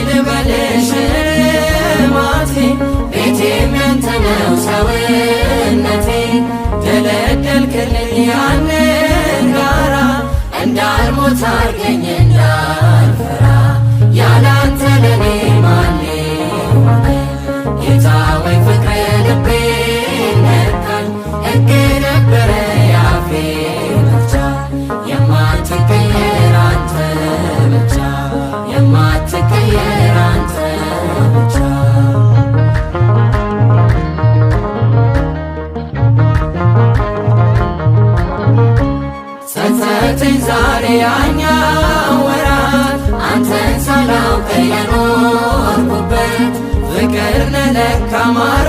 ልበልሽ ማቴ ቤቴም ያንተ ነው ሰውነቴ ደለደልክልኝ ያንን ጋራ እንዳልሞት አርገኝ እንዳልፈራ ያላንተ ለኔ ማን ሆነ ጌታ ወይ ፍቅር ልቤን ነካኝ ሕግ ነበረ ያፌ መፍቻ የማትቀየር አንተ ብቻ የማትቀየር አንተ ብቻ። ጸጸተኝ ዛሬ ያኛው ወራት አንተን ሳላውቅ የኖርኩበት ፍቅር ነህ ለካ ማር።